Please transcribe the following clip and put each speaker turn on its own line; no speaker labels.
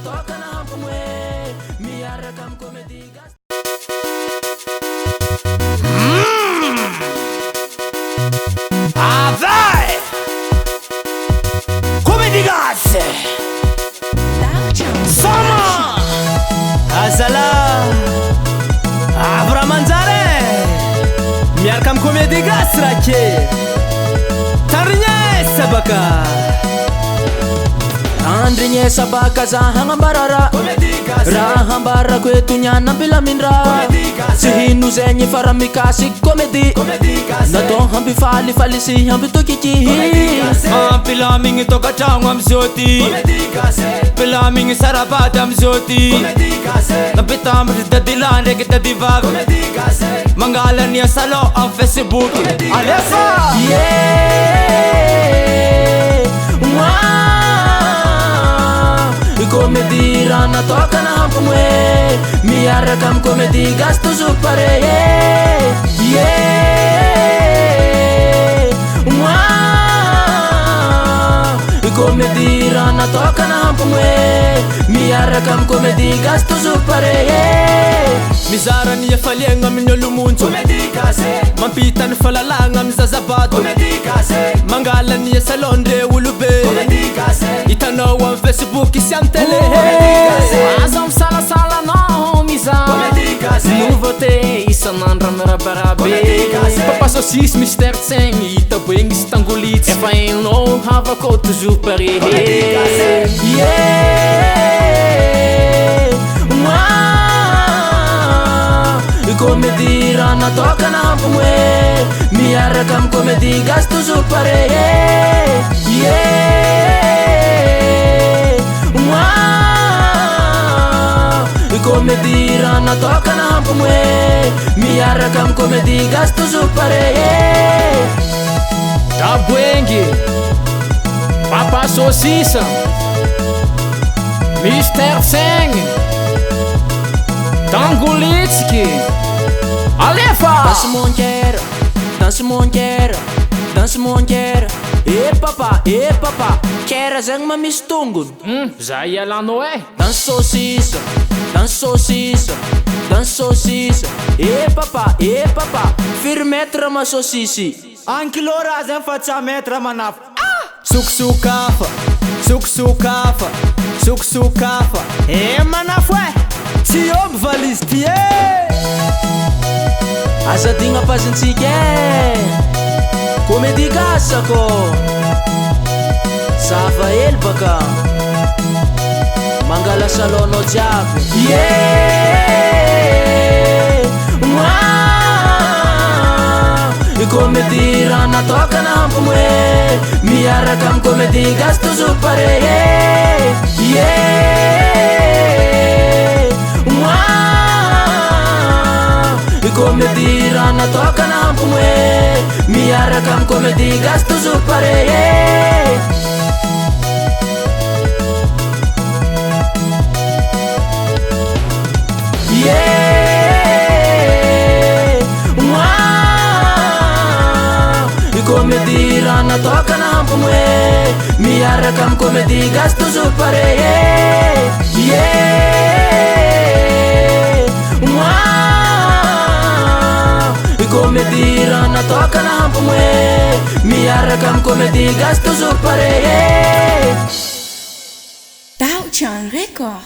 natokana hampimoe miaraka am comédie gasy.
Avay! Comédie gasy! Soma! Azala! Avy raha manjary e! Miaraka am comédie gasy rake! Tandrignesa baka!
Tandrignesa baka za hagnambara raha Raha ambarako eto niany ampilamindra Tsy hino zegny fa raha mikasiky comédie Natao hampifalifaly sy hampitokiky.
Mampilamigny tokantragno amizao ty Mpilamigny sarabady amizao ty Nampitambatry dadilahy ndraiky dadivavy Mangala ny salon am facebook Alefa!
Yeah! Moi! Comédie raha natokana hampimoe Miaraka am comédie gasy toujours paré Yeah! Moi! Comédie raha natokana hampimoe Miaraka am comédie gasy toujours paré.
Mizara ny hafaliagna amin'ny olo-monjo Mampita ny fahalalagna amin'ny zazabato Mangala ny salon ndre olobe Hitanao amin'ny facebook sy amin'ny télé.
Aza misalasala anao mizaha Nouveauté isan'andro mirabarabe. Papa saucisse mystère tsegny hita boegny sy tangolitsy. Efa hainao havako toujours paré.
Yeah! Moi! Comédie raha natokana hampimoe Miaraka am comédie gasy toujours paré. Yeah! Moi! Comédie raha natokana hampimoe Miaraka am comédie gasy toujours paré.
Daboengy Papa saucisse Mystère tsegny Tangolitsiky Alefa!
Danse mon cœur, danse mon cœur, danse mon cœur. Eh papa, eh papa, cœur zegny ma misy tongony.
Za ialanao e.
Danse saucisse, danse saucisse, danse saucisse. Eh papa, eh papa, firy mètre ma saucisse?
Un kilo raha zegny fa tsy mètre manafo. Sokosokafa, sokosokafa, sokosokafa. Eh manafo e! Tsy omby valizy ty e!
Aza adigna pazintsika e! Comédie gasy akô! Zava hely baka! Mangala salon-nao jiaby! Yeah! Moi! Comédie raha natokana hampimoe Miaraka am comédie gasy toujours paré. Yeah! Moi! Comédie raha natokana hampimoe Miaraka am comédie gasy toujours paré. Yeah! Moi! Comédie raha natokana hampimoe Miaraka am comédie gasy toujours paré. Yeah! Moi! Comédie raha natokana hampimoe Miaraka am comédie gasy toujours paré.
Tao Chan Record.